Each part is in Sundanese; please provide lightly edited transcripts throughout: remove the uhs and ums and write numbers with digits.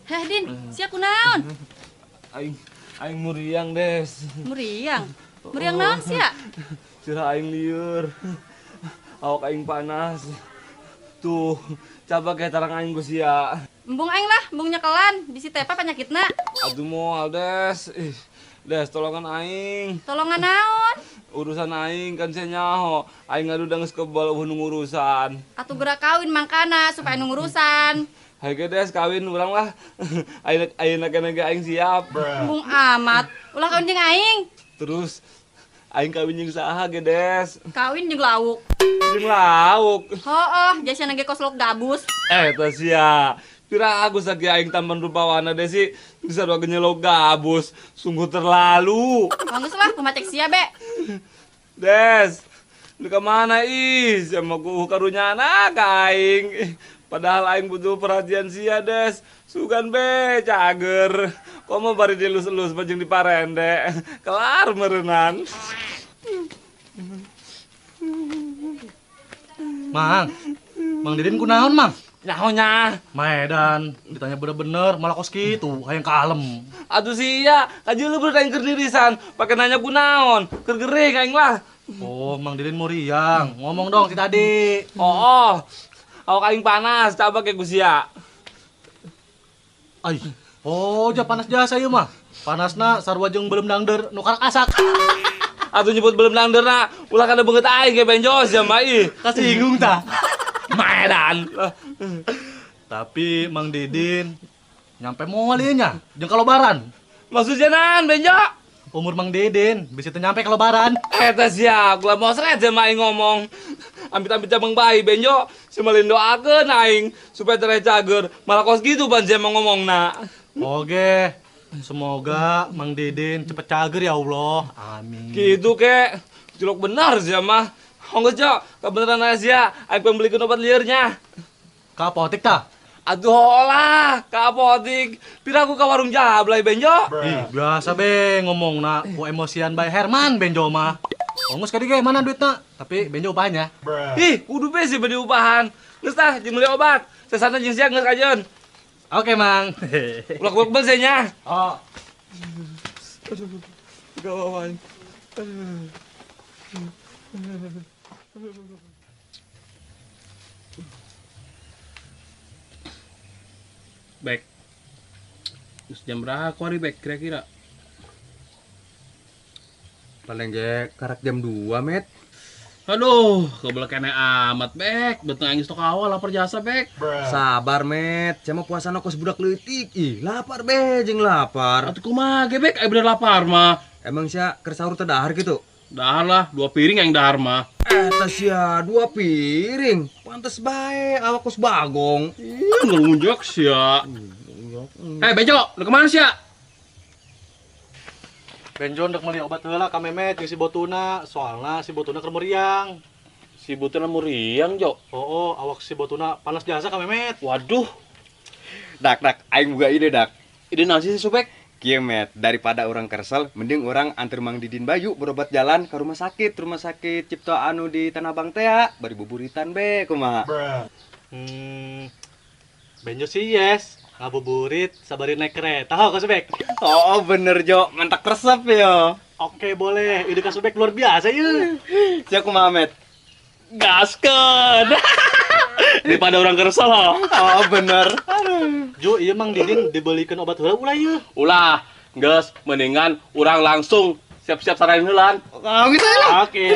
Heh Din, sia kunaon? Aing muriang, Des. Muriang? Muriang naon sia? Sirah aing lieur. Awak aing panas. Tuh, coba kayak tarang aing ku sia. Embung aing lah, embung nyekelan, bisi tepa penyakitna. Aduh moal, Des. Ih, Des, tolongan aing. Tolongan naon? Urusan aing kan sia nyaho. Aing ngadu geus kebal eueuh nu ngurusan. Atuh geura kawin mangkana supaya nu ngurusan. Hayu ge Des, kawin urang lah. Ayeuna keneh ge aing siap. Embung amat, ulah kawin jeung aing. Terus aing kawin jeung saha ge, Des? Kawin jeung lauk. Jeung lauk? Hooh, jasana ge kos lauk gabus. Tah sia. Pira aku sagi aing tampan rupawana Desi bisa dua genyelok gabus. Sungguh terlalu. Bagus lah, pemacek sia be. Des, lu kemana ih? Sama ku karunyana ka aing. Padahal aing butuh perhatian sia, Des. Sugan be, cager. Komo bari dilus-elus bajeng diparende. Kelar merenan. Mang, Mang Didin kunaon, Mang? Nyahonya. Medan, ditanya bener-bener malah kos kitu, hayang kalem. Aduh sia, kaji lu bener aing keur dirisan, pake nanya kunaon, keur gering aing lah. Oh, Mang Didin muriang, ngomong dong si tadi. Oh, awak aing panas, coba ke sia. Ai, oh ja panas jasa ieu mah. Panasna sarua jeung belum dangder nu karak asak. Atuh nyebut belum dangderna, ulah kada beungeut aing ge benjo sia mah ih. Kasinggung tah. Medan. Tapi Mang Didin nyampe moal ieu nya jeung kalobaran. Maksudnya naon benjo? Umur Mang Didin bisa teu nyampe kalobaran. Eta sia, gua mosret sia mah aing ngomong. Amit-amit cabang bayi benjo, si malin doakeun aing supaya tereh cager. Malah kos gitu ban sia mah ngomongna. Oke. Semoga Mang Didin cepet cager ya Allah. Amin. Gitu kek. Cilok benar sia mah. Honggo jo, kebenaran aja sia, aing pengen belikan obat liurnya. Ka apotek tah? Aduh lah, ka apotek. Pira aku ka warung jablay benjo. Ih, biasa be ngomongna ku emosian bae Herman benjo mah. Ongos kadi ge mana duitna? Tapi benjo upahannya. Ih, kudu be sih beli upahan. Geus tah, jeung meuli obat. Sesana jeung sia geus kajeun. Oke, Mang. Ulah kuak beul nya. Oh. Aduh, gawawan. Bek. Terus jam berapa hari Bek kira-kira? Paling ge karak jam 2, Met. Aduh, kebelek kene amat, Bek. Beteng aing stok awal lapar jasa, Bek. Sabar, Met. Sia mah puasana kos budak leutik. Ih, lapar be jeung lapar. Atuh kumaha ge, Bek? Aya bener lapar mah. Emang sia keur sahur teh dahar gitu? Dahar lah, 2 piring aing dahar mah. Eta sia 2 piring. Pantes bae awak kos bagong. Ih, ngelunjak sia. Benjo, lu kemana sia? Benjo ndek meuli obat heula ka Memet jeung si Botuna, soalna si Botuna keur meriang. Si Botuna meriang, Jo? Oh, awak si Botuna panas jasa ka Memet. Waduh. Dak, dak, aing buka ide, Dak. Ide naon sih, Subek? Kieu, Met, daripada orang kersel, mending orang anter Mang Didin Bayu berobat jalan ke rumah sakit Cipto anu di Tanah Abang teh, bari buburitan be kumaha. Benjo sih yes. Ngabuburit sabari naik kereta, ho Kak Subek. Oh, bener Jo, mantak resep yo. Oke, boleh. Ide Kak Subek luar biasa ya. Sia kumaha, Met? Gaskeun. Daripada orang kersel ho. Oh, bener. Aduh. Jo, iya Mang Didin dibelikan obat heula ulah ieu. Ulah, geus mendingan urang langsung siap-siap sarain heulaan. Oh, gitu lah. Oke.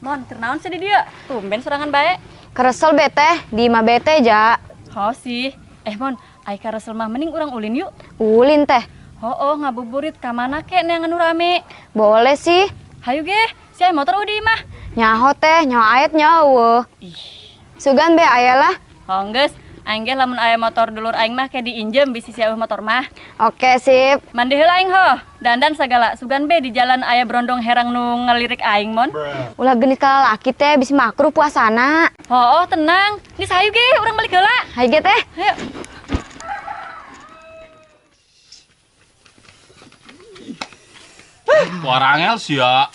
Mon, keur naon sih di dia? Tumben serangan bae. Keresel bete, di imah bete ja. Oh sih. Mon, ai karesel mah mending urang ulin yuk. Ulin teh? Oh, ngabuburit ka mana kek neangan nu rame. Boleh sih. Hayu ge, si aya motor di imah. Nyaho teh, nyaho aet nyaho. Ih. Sugan be aya lah. Oh geus, Aing ge lamun aya motor dulur aing mah ke diinjem bisi sia eueuh motor mah. Oke, sip. Mandi heula aing ho. Dandan sagala sugan be di jalan aya brondong herang nu ngelirik aing mon. Ulah genit ka lalaki teh bisi makruh puasana. Oh, tenang. Geus hayu ge urang balik heula. Hayu ge teh. Hayu. Warangel sia.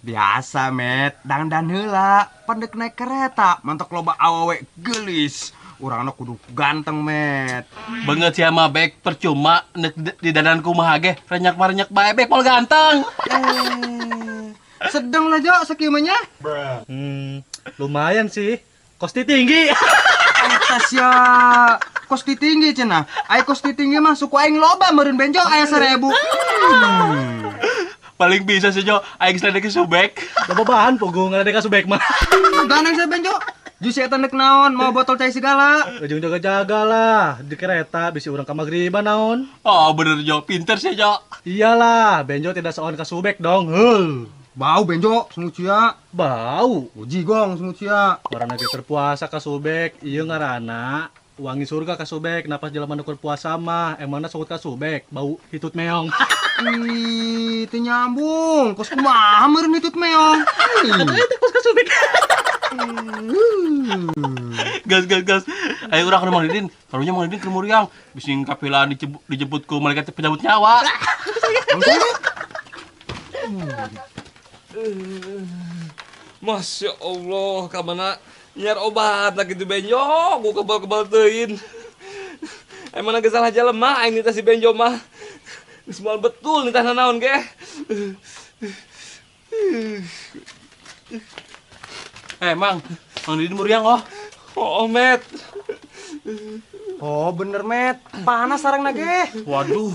Biasa, Met. Dangdan heula, pandek naik kereta, mantok loba awewe geulis. Urangna kudu ganteng, Met. Banget sia mah bek percuma nek di dandan kumaha ge renyak marenyak bae bek pol ganteng. Sedang lah Jo sakieu mah nya. Lumayan sih. Kosti tinggi. Eta sia. Kosti tinggi cenah. Ai kosti tinggi mah suku aing loba meureun benjo aya 1000. Paling bisa sih Jo, aing seledek subek. Loba bahan pugu ngaledek ka subek mah. Ganteng sia benjo. Jus eta nek naon, mau botol cai segala. Ujung jaga-jaga lah, di kereta bisi urang ka magriban naon. Oh bener Jo, pinter sih Jo. Iyalah, benjo tidak seon ka subek dong. Heuh. Bau benjo, sungut sia. Bau. Uji gong sungut sia. Warna ge terpuasa ka subek, ieu ngaranna wangi surga ka subek, napas jelema nu keur puasa mah, emangna sungut ka subek, bau hitut meong. Ih, teu nyambung. Kos kumaha meureun hitut meong. Eta kos ka subek. Gas gas gas. Ayo urang ka Mang Didin. Karunya Mang Didin keur muriang. Bisi kapila dijemput ku malaikat pencabut nyawa. Masya Allah, ka mana nyiar obat lagi di benjo, gua kebal-kebal teuin. Emang geus salah jelema aing nitah si benjo mah. Geus moal betul nitah nanaon ge. Mang, Mang Didin muriang oh. Oh, Met. Oh, bener, Met. Panas sareng nage. Waduh.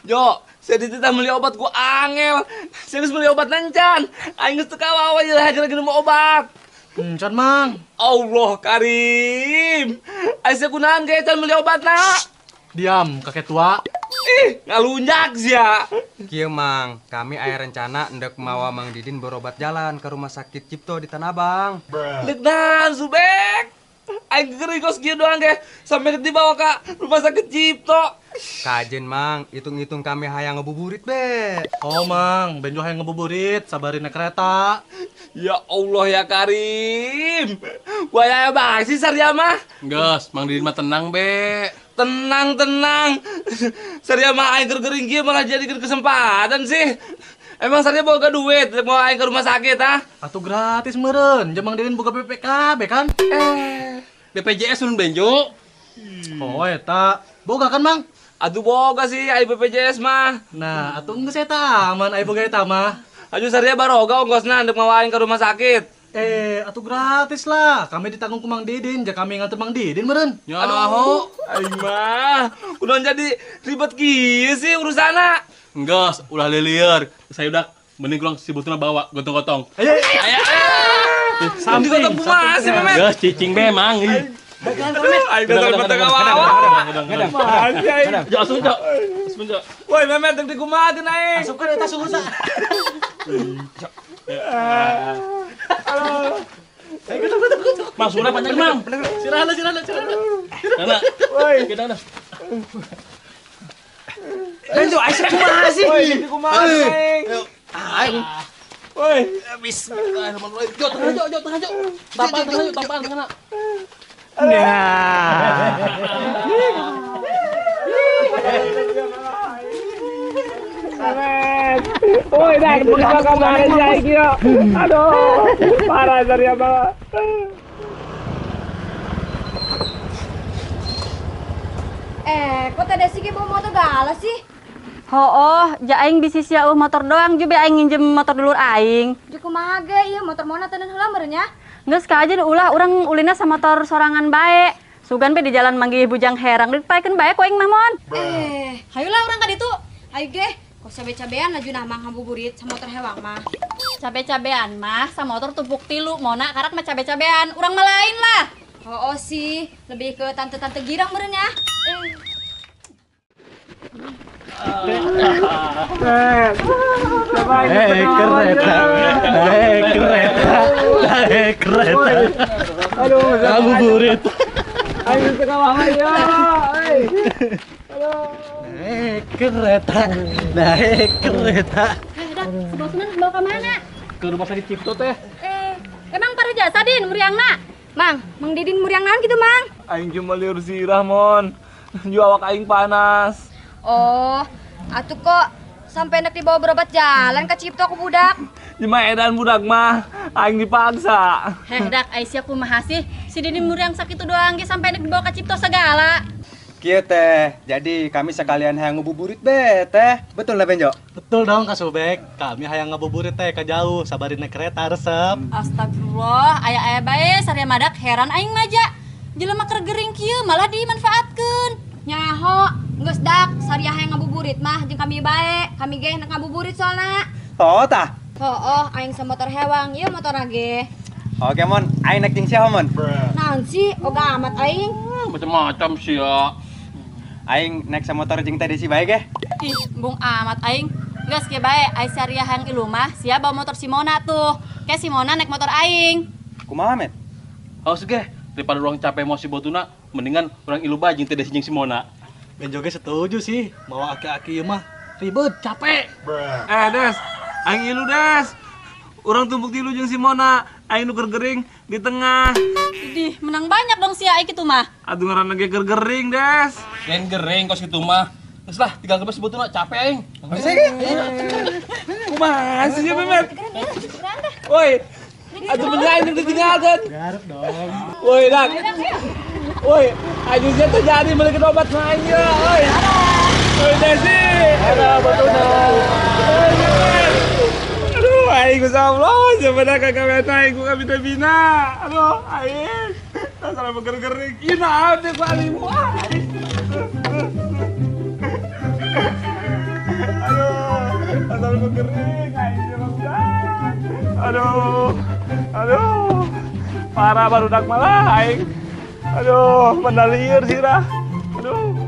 Jo, saya dititah beli obat gua angel. Saya geus beli obat nancan. Aing geus teu kawawa haja lagi nemu obat. Encan, Mang. Allah Karim. Aing sia kunaon ge can beli obat na? Diam, kakek tua. Ih, ngalunjak sia. Kieu, Mang, kami aya rencana endek mawa Mang Didin berobat jalan ke rumah sakit Cipto di Tanah Abang. Dek naon subek? Aing geuring kos kieu doang ge sampai dibawa ka rumah sakit Cipto. Kajen, Mang, hitung-hitung kami hayang ngebuburit be. Oh, Mang, benjo hayang ngebuburit, sabarin naik kereta. Ya Allah ya Karim. Wah, ya basi Sarya mah. Geus, Mang Didin mah tenang be. Tenang, tenang. Sarya mah aing gering kieu malah jadi kesempatan sih. Emang Sarya boga duit mau aing ke rumah sakit ah? Atuh gratis meureun, jeung Mang Didin boga BPKB kan? BPJS mun benjo. Oh, eta. Boga kan, Mang? Atuh boga sih ai BPJS mah. Nah, atuh geus eta aman ai boga eta mah. Aju Sarya baroga ongkosna ndek mawa aing ke rumah sakit. Atuh gratis lah. Kami ditanggung ku Mang Didin, ja kami nganter Mang Didin meureun. Nyaho. Aing mah kunaon jadi ribet kieu sih urusanna. Geus, ulah lilieur. Saya udah mending kurang si butuna bawa gotong-gotong. Ayo, ayo. Samping, digotong kumaha sih, Memet? Geus cicing be, Mang. Aing dasar beteng awa-awa. Jo, asup, Jo. Asup, Jo. Woi, Memet deg dikumaha teh aing? Asupkeun eta sungguh sa. Aduh. Ayo, gotong, gotong, gotong. Mang, sungguhna panjang, Mang. Sirahna, sirahna, sirahna. Mana? Woi. Kita dah. Benjo, aing kumaha sih? Woi, dikumaha aing? Aing. Woi, Bismillahirrahmanirrahim. Jo, tengah, Jo, Jo, tengah, Jo. Tapan, tengah, Jo, tapan, tengah. Nah. Woi, dah buka kemarin ya kieu. Aduh, parah Sarya mah. Kok teh Desi ge bawa motor gala sih? Hooh, ja aing bisi sia eueuh motor doang juga aing nginjem motor dulur aing. Jeung kumaha ge ieu motor mona teuneun heula meureun nya? Geus kajen ulah urang ulinna sama motor sorangan bae. Sugan be di jalan manggih bujang herang dipaekeun bae ku aing mah mon. Hayulah urang ka ditu. Hayu ge, kok cabe-cabean laju nah mang ngabuburit sama motor hewang mah. Cabe-cabean mah sama motor tumpuk tilu, mona karak mah cabe-cabean, urang mah lain lah. Oh, sih, lebih ke tante-tante girang meureun nya. Kereta, naik kereta, naik kereta. Aduh, ngabuburit. Aing teu kalah ya. Naik kereta, naik kereta. Dak, sebosna bawa ka mana? Ke rumah sakit Cipto teh. Emang para jasa Din muriangna? Mang, Mang Didin muriang naon gitu, Mang? Aing cuma liur sirah, Mon. Ju awak aing panas. Oh, atuh kok sampai enak dibawa berobat jalan ke Cipto ku budak. Cuma edan budak mah, aing dipaksa. Heh, dak, Aisyah kumaha sih? Si Didin muriang sakit doang ge sampai enak dibawa ke Cipto segala. Kieu teh, jadi kami sekalian hayang ngabuburit be teh. Betul lah Benjo? Betul dong Kak Subek. Kami hayang ngabuburit teh ka jauh, sabarin naik kereta resep. Astagfirullah, aya-aya bae saria madak heran aing maja. Jelema keur gering kieu malah dimanfaatkeun. Nyaho, geus dak saria hayang ngabuburit mah jeung kami bae. Kami ge hendak ngabuburit soalna. Oh tah. Oh, aing samotor hewang, ieu motor ge. Oke Mon, aing naik jeung siapa Mon? Naon sih, oga amat aing. Macam-macam sih ya. Aing naik sama motor jeung teh Desi bae ge. Ih, embung amat aing. Geus ge bae, ai saria hayang ilu mah sia bawa motor si Mona tuh. Ke si Mona naik motor aing. Kumaha, Met? Haus ge, daripada urang capek mau si botuna, mendingan urang ilu bae jeung teh Desi jeung si Mona. Benjo ge setuju sih, mawa aki-aki ieu mah ribet, capek. Des, aing ilu Des. Urang tumpuk tilu jeung si Mona, aing nu keur gering di tengah. Idih, menang banyak dong sia aing kitu mah. Aduh ngaranna ge keur gering, Des. Lain gering kos kitu mah. Geus lah, tinggal kebes sebetulna capek aing. Kumaha sih ya, Memet? Woi. Atuh bener aing ditinggalkeun. Garep dong. Woi, Dak. Woi, aing sia teh jadi meulikeun obat mah aing ya, woi. Woi, Desi. Ada batuna. Aduh, aing geus Allah, sebenarnya kagak beta aing ku kabina-bina. Aduh, aing. Dasar beger-gering. Ieu naon teh ku alimu. Aduh, asal berkering, aing aduh, aduh, parah barudak malah aing. Aduh, mendalir sirah. Aduh.